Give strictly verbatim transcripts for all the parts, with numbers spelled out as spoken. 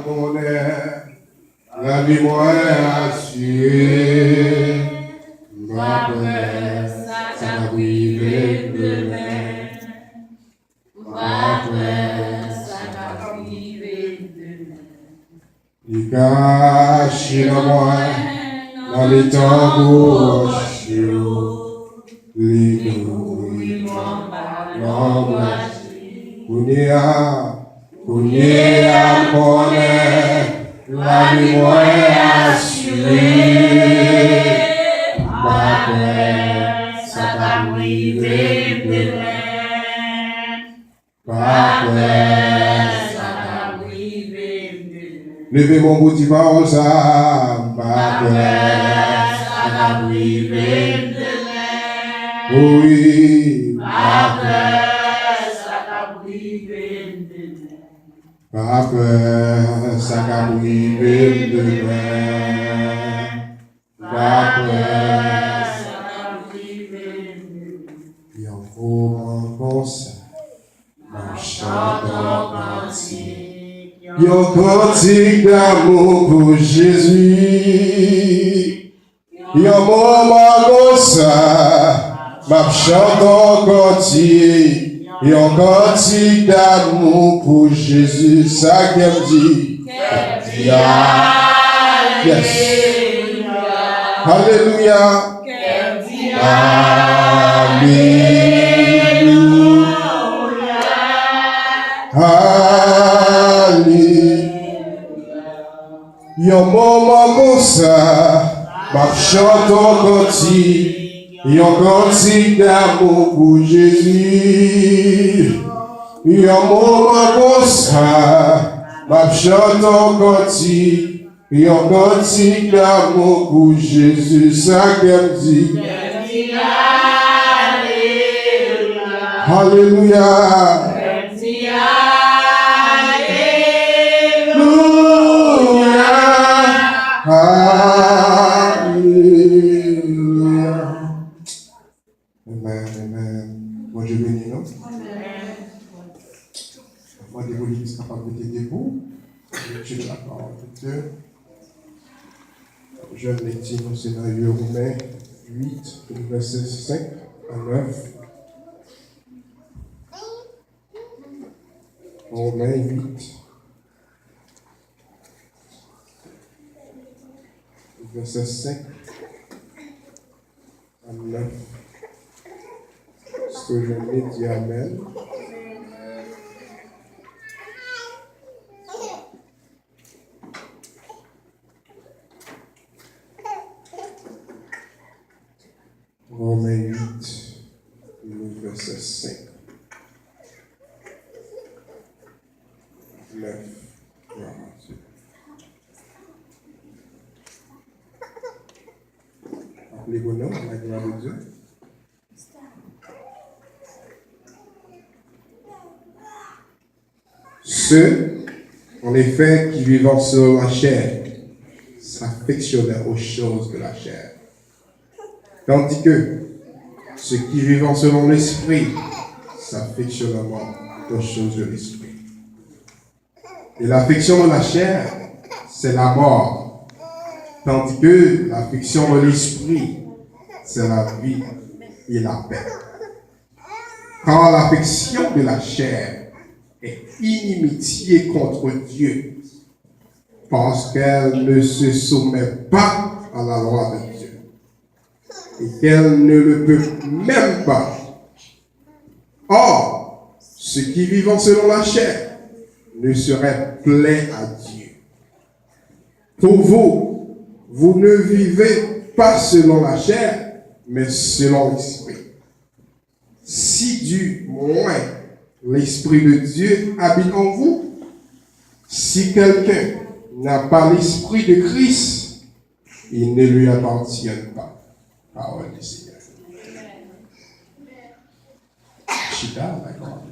Bonè, lavi mwen asire. M pa pè sa k ap rive m demen. M pa pè sa k ap rive m demen. Li kache nan mwen, nan letan gwo wòch yo. Li kouvri mwen anba lonbraj li. Kounye a, kounye a m konnen lavi mwen asire. M pa pè sa k ap rive m demen. Pa pè sa k ap rive m demen. Leve men w pou di pawòl sa a. Pa pè sa k ap rive m demen. Wi. Pa pè sa k ap rive m demen. Pa pè sa k ap rive m demen. Pa pè. Yon moman konsa, m ap chante yon kantik. Yon kantik damou pou Jezi. Yon moman konsa, m ap chante yon kantik. Yon kantik damou pou Jezi. Sa kè m di. Kè m di alelouya. Yes. Alelouya. Kè m di alelouya. Ale. Yon moman konsa, m ap chante yon kantik, yon kantik damou pou Jezi. Yon moman konsa, m ap chante yon kantik, yon kantik damou pou Jezi. Sa kè m di. Alelouya. Alelouya. Alelouya. Amen, amen. Bondye beni nou. Amen. Mwen mande pou legliz kapab rete debou. Lekti de la parole de Dieu. Jwenn lekti nou se nan Women uit, vèsè senk a nèf. Women uit, vèsè senk a nèf. Si w jwenn li, di amèn. Women uit, li vèsè senk, nèf. Aple pou nou, la gloire de Dieu. Ceux, en effet, qui vivant selon la chair s'affectionnent aux choses de la chair, tandis que ceux qui vivant selon l'esprit s'affectionnent aux choses de l'esprit. Et l'affection de la chair, c'est la mort, tandis que l'affection de l'esprit, c'est la vie et la paix. Car l'affection de la chair est inimitié contre Dieu, parce qu'elle ne se soumet pas à la loi de Dieu, et qu'elle ne le peut même pas. Or, ceux qui vivent selon la chair ne seraient plaît à Dieu. Pour vous, vous ne vivez pas selon la chair, mais selon l'esprit. Si du moins l'Esprit de Dieu habite en vous, si quelqu'un n'a pas l'Esprit de Christ, il ne lui appartient pas. Parole du Seigneur. Chita, dakò.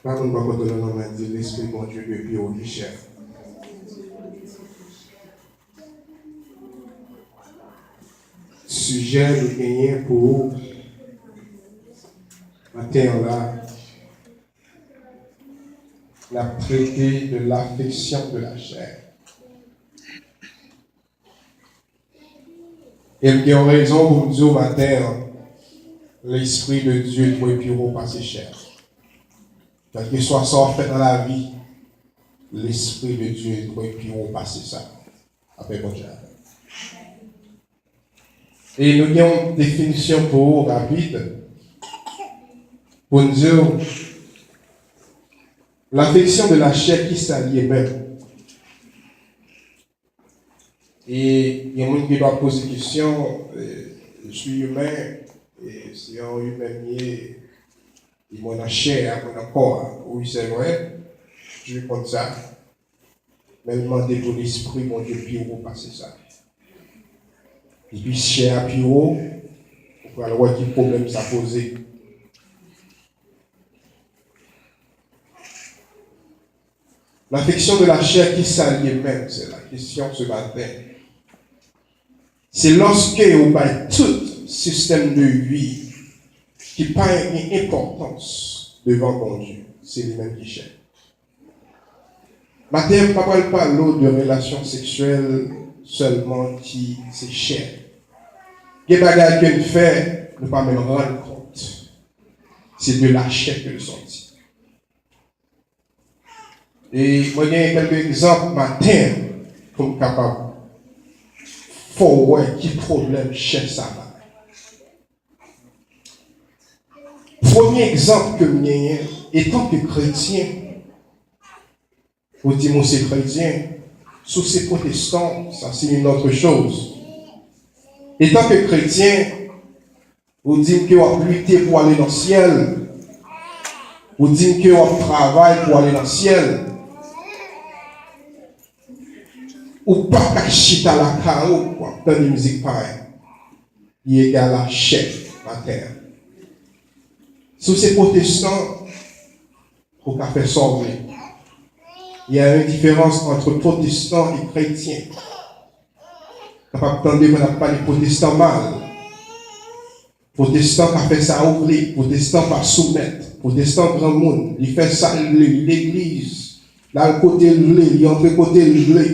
Pa moun bò kote w nan, non, men di, Lespri Bondye dwe pirifiye chè. Sijè nou genyen pou maten an la, n ap trete de l'affection de la chair. E m gen yon rezon pou m di w maten an, Lespri de Dye dwe pi wo pase chè. Kèlkeswa sa w ap fè nan lavi, Lespri de Dye dwe pi wo pase sa. Apre Bondye avè w. E nou gen yon definisyon pou ou rapid. Pou n di w, l'affection de la chair, ki sa l ye menm? E gen moun ki va poze kesyon, eh, je suis humain, e se yon imen m ye, e mwen nan chè a, mwen nan kò a. Wi, se vre, m konn sa. Men l mande pou Lespri Bondye pi wo pase sa. Epi chè a pi wo, ou pral wè ki pwoblèm sa poze. L'affection de la chair, ki sa l ye menm? Se la kesyon se maten. Se lòske ou bay tout sistèm de vi ki pa gen enpòtans devan Bondye. Se li menm ki chè. Maten an, m pa pral pale w de relasyon seksyèl sèlman ki se chè. Gen bagay ke n fè, nou pa menm rann kont. Se de la chair ke l sòti. E mwen gen kèlke egzanp maten an pou m kapab fè w wè ki pwoblèm chè sa bay. Premye egzanp ke m genyen, etanke kretyen, ou di m ou se kretyen, si w se pwotestan, sa se yon lòt choz. Etanke kretyen, ou di m ke w ap lite pou ale nan syèl. Ou di m ke w ap travay pou ale nan syèl. Ou pa ka chita lakay ou, w ap tande mizik payen. Li egal a chè atè a. Si w se pwotestan, ou ka fè sa w vle. Il y a une différence entre protestant et chrétien. Kapab tande mwen ap pale pwotestan mal. Pwotestan ka fè sa ou vle. Pwotestan pa soumèt. Pwotestan granmoun. Li fè sa l vle. Li legliz. L al kote l vle. Li antre kote l vle.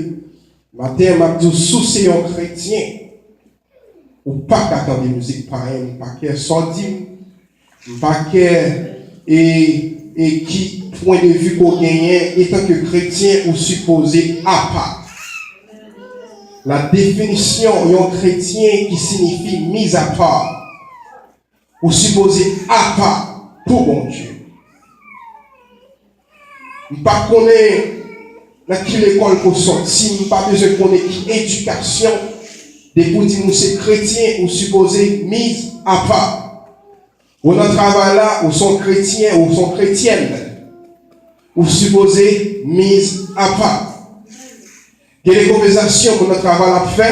Maten an, m ap di w, si w se yon kretyen, ou pa ka tande mizik payen, m pa kè sa w di m, m pa kè e, e ki pwen de vi ke w genyen, etanke kretyen, ou sipoze apa. La definisyon yon kretyen ki siyifi mis à part. Ou sipoze apa pou Bondye. M pa konnen nan ki lekòl ke w sòti, m pa bezwen konnen ki edikasyon. Depi w di m ou se kretyen, ou sipoze mis à part. Ou nan travay la, ou se yon kretyen, ou se yon kretyèn. Ou sipoze mis à part. Gen de konvèsasyon moun nan travay la ap fè,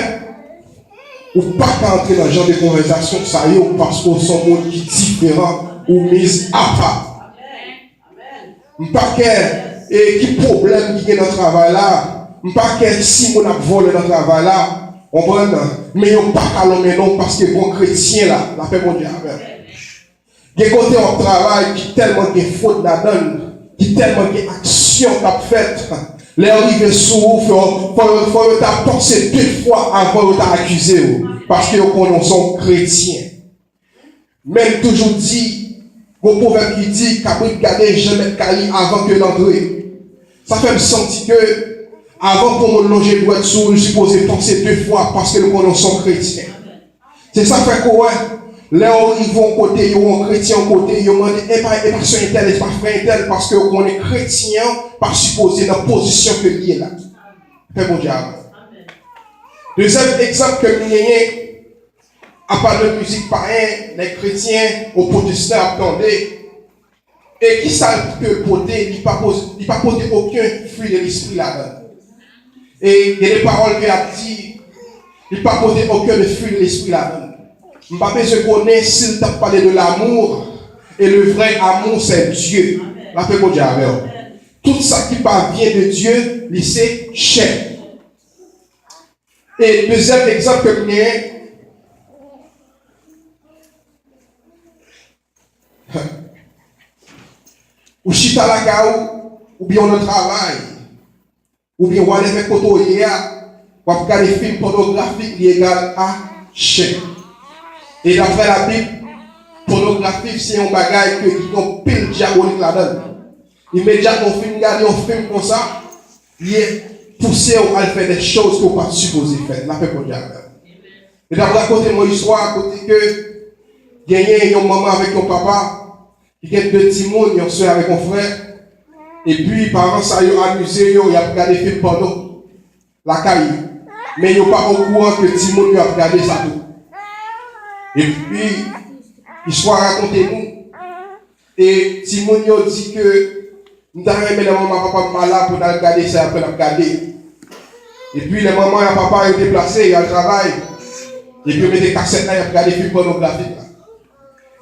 ou pa ka antre nan jan de konvèsasyon sa yo paske w se yon moun ki diferan, ou mis à part. M pa kè e ki pwoblèm ki gen nan travay la, m pa kè si moun ap vòlè nan travay la, konprann, men yo pa ka lonmen non w paske gon kretyen la, lapè Bondye avè w. Gen kote w ap travay ki tèlman gen fwod ladan l, ki tèlman gen aksyon k ap fèt, lè yo rive sou ou, fò, fò, fò yo ta panse de fwa avan yo ta akize w, paske yo konnen w se yon kretyen. Men m toujou di, gon pwovèb ki di, kabrit gade jan mèt kay li avan ke l antre. Sa fè m santi ke, avan pou moun lonje dwèt sou ou, l sipoze panse de fwa, paske l konnen w se yon kretyen. Se sa fè ke w wè, lè yo rive yon kote, yo wè yon kretyen yon kote, yo mande, "E pa, e pa sè entèl, e pa frè entèl," paske yo konnen kretyen an pa sipoze nan pozisyon ke l ye la. Fè Bondye avè w. Dezyèm egzanp ke m genyen, apa de mizik payen, nèg kretyen, ou pwotestan ap tande, e kisa ke l pote? Li pa poze, li pa pote okenn fwi de lespri ladan l. E gen de pawòl ke y ap di, li pa pote okenn fwi de lespri ladan l. M pa bezwen konnen si l t ap pale de l'amour, et le vrai amour, c'est Dieu. Lapè Bondye avè w. Tout sa ki pa vyen de Dye, li se chè. E dezyèm egzanp ke m genyen, Ou chita lakay ou, oubyen w nan travay, oubyen whatever kote w ye a, w ap gade fim pònografik, li egal a chè. E daprè Labib, pònografik se yon bagay ke gen yon pil dyabolik ladan l. Imedyatman w fin gade yon fim konsa, li pouse w al fè de choz ke w pa t sipoze fè. Lapè Bondye avè w. E t ap rakonte mwen istwa kote ke genyen yon manman avèk yon papa ki gen de timoun, yon sè avèk yon frè. Epi paran sa yo amize yo, y ap gade fim pòno lakay yo. Men yo pa okouran ke timoun yo ap gade sa tou. Epi istwa rakonte nou, e timoun yo di ke m ta renmen lè manman papa m pa la pou n al gade sa y ap, n ap gade. Epi lè manman ak papa yo deplase, y al travay, epi yo mete kasèt la, y ap gade fim pònografik la.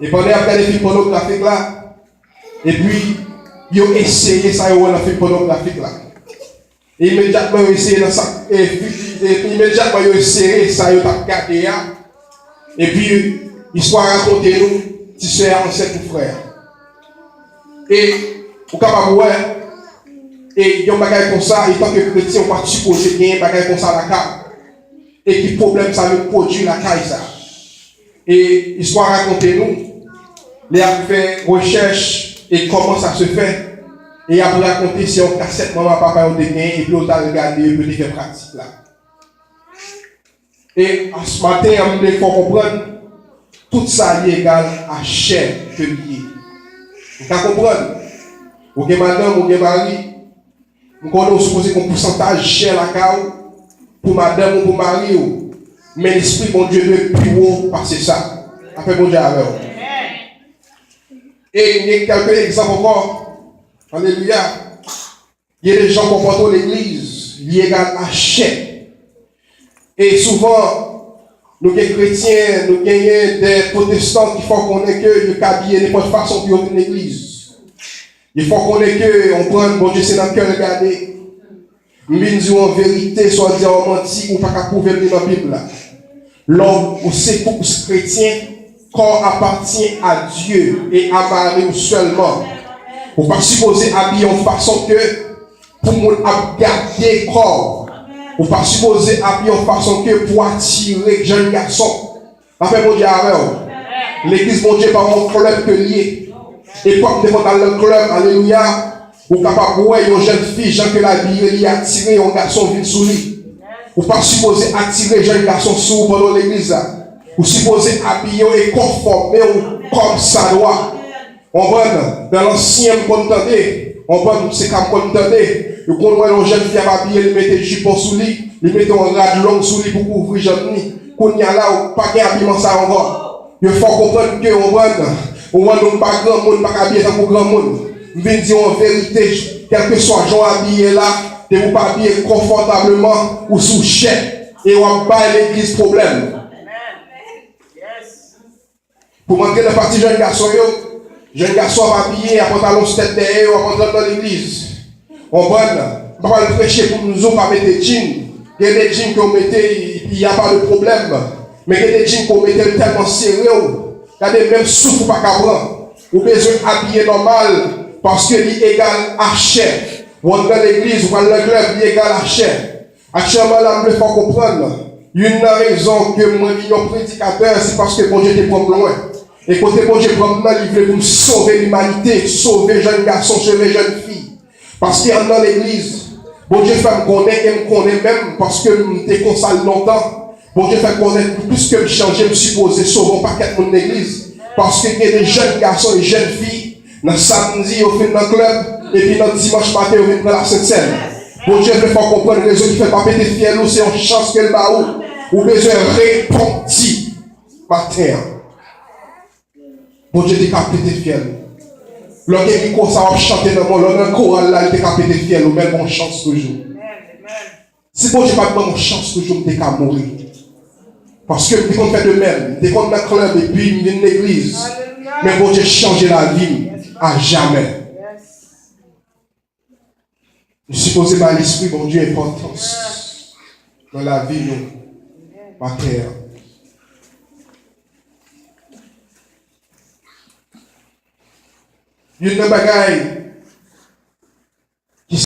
E pandan y ap gade fim pònografik la, epi yo eseye sa yo wè nan fim pònografik la. E imedyatman yo eseye nan sa, e, e imedyatman yo eseye sa yo t ap gade a, epi istwa rakonte nou, ti sè a ansent pou frè a. E ou kapab wè, e yon bagay konsa, etanke kretyen, ou pa t sipoze genyen bagay konsa lakay ou. E ki pwoblèm sa yo pwodui lakay sa. E istwa rakonte nou, lè y ap fè rechèch e kòman sa se fè, e y ap rakonte se yon kasèt manman papa yo te genyen, epi yo t al gade, epi yo te fè pratik la. E asmaten an, m vle fè w konprann, tout sa li egal a chè ke li ye. Ou ka konprann, ou gen madanm, ou gen mari, m konnen w sipoze gen yon pousantaj chè lakay ou, pou madanm ou, pou mari w, men lespri Bondye dwe pi wo pase sa. Lapè Bondye avè w. E gen kèlke egzanp ankò. Alelouya. Gen de jan konpòte w legliz, li egal a chè. E souvan, nou gen kretyen, nou genyen de pwotestan ki fè w konnen ke yo ka abiye nenpòt fason pou yo vin legliz. Yo fè w konnen ke, w konprann, Bondye se nan kè l gade. M vin di w an verite, swa di a w manti, ou pa ka pwouve m li nan Bib la. Lòm ou se, ou se kretyen, corps appartient à Dieu et à Marie seulement. Ou pa sipoze abiye yon fason ke pou moun ap gade kò w. Ou pa sipoze abiye yon fason ke pou atire jèn gason. Lapè Bondye avè w. Legliz Bondye pa yon klèb ke l ye. Epòk m te konn al nan klèb, alelouya, ou kapab wè yon jèn fi, jan ke l abiye, li atire yon gason vin sou li. Ou pa sipoze atire jèn gason sou ou pandan w legliz la. Ou sipoze abiye w e konfòme w kòmsadwa. Konprann? Nan lansyen m konn tande. Konprann? Se ka m konn tande. Ou konn wè yon jèn fi ap abiye, li mete jipon sou li, li mete yon rad long sou li pou kouvri janm li. Kounye a la, ou pa gen abiman sa yo ankò. Yo fè w konprann ke, konprann, ou wè nou pa granmoun, pa ka abiye tankou granmoun. M vin di w an verite, kèlkeswa jan w abiye la, depi w pa abiye konfòtableman, ou sou chè. E w ap bay legliz pwoblèm. Pou m antre nan pati jèn gason yo, jèn gason ap abiye a pantalon stèt dèyè yo, ap antre nan legliz. Konprann? M pa pral preche pou m di w pa mete djin. Gen de djin ke w mete, y a pa de pwoblèm. Men gen de djin ke w mete l tèlman sere w. Gade, menm souf ou pa ka pran. Ou bezwen abiye nòmal, paske li egal a chè. Ou anndan legliz, ou pral nan klèb, li egal a chè. Aktyèlman la, m vle fè w konprann, youn nan rezon ke mwen vin yon predikatè, se paske Bondye te pran m lwen. E kote Bondye pran m nan, li vle pou m sove limanite, sove jèn gason, sove jèn fi. Paske anndan legliz, Bondye fè m konnen, e m konnen menm, paske m te konsa lontan. Bondye fè m konnen, plis ke m chanje, m sipoze sove yon pakèt moun legliz. Paske gen de jèn gason e jèn fi, nan samdi, yo fin nan klèb, epi nan dimanch maten, yo vin pran lasentsèn. Bondye vle fè w konprann rezon ki fè l pa pete fyèl ou, se yon chans ke l ba ou. Ou bezwen repanti maten an. Bondye te ka pete fyèl ou. Lè w gen mikwo sa, w ap chante nan men w, lè w nan koral la, li te ka pete fyèl ou, men l gon chans toujou. Si Bondye pa t ban m yon chans toujou, m te ka mouri. Paske m te konn fè de menm. M te konn nan klèb epi m vin legliz. Men Bondye chanje lavi m ajamè. Nou sipoze bay Lespri Bondye enpòtans nan lavi nou maten an. Youn nan bagay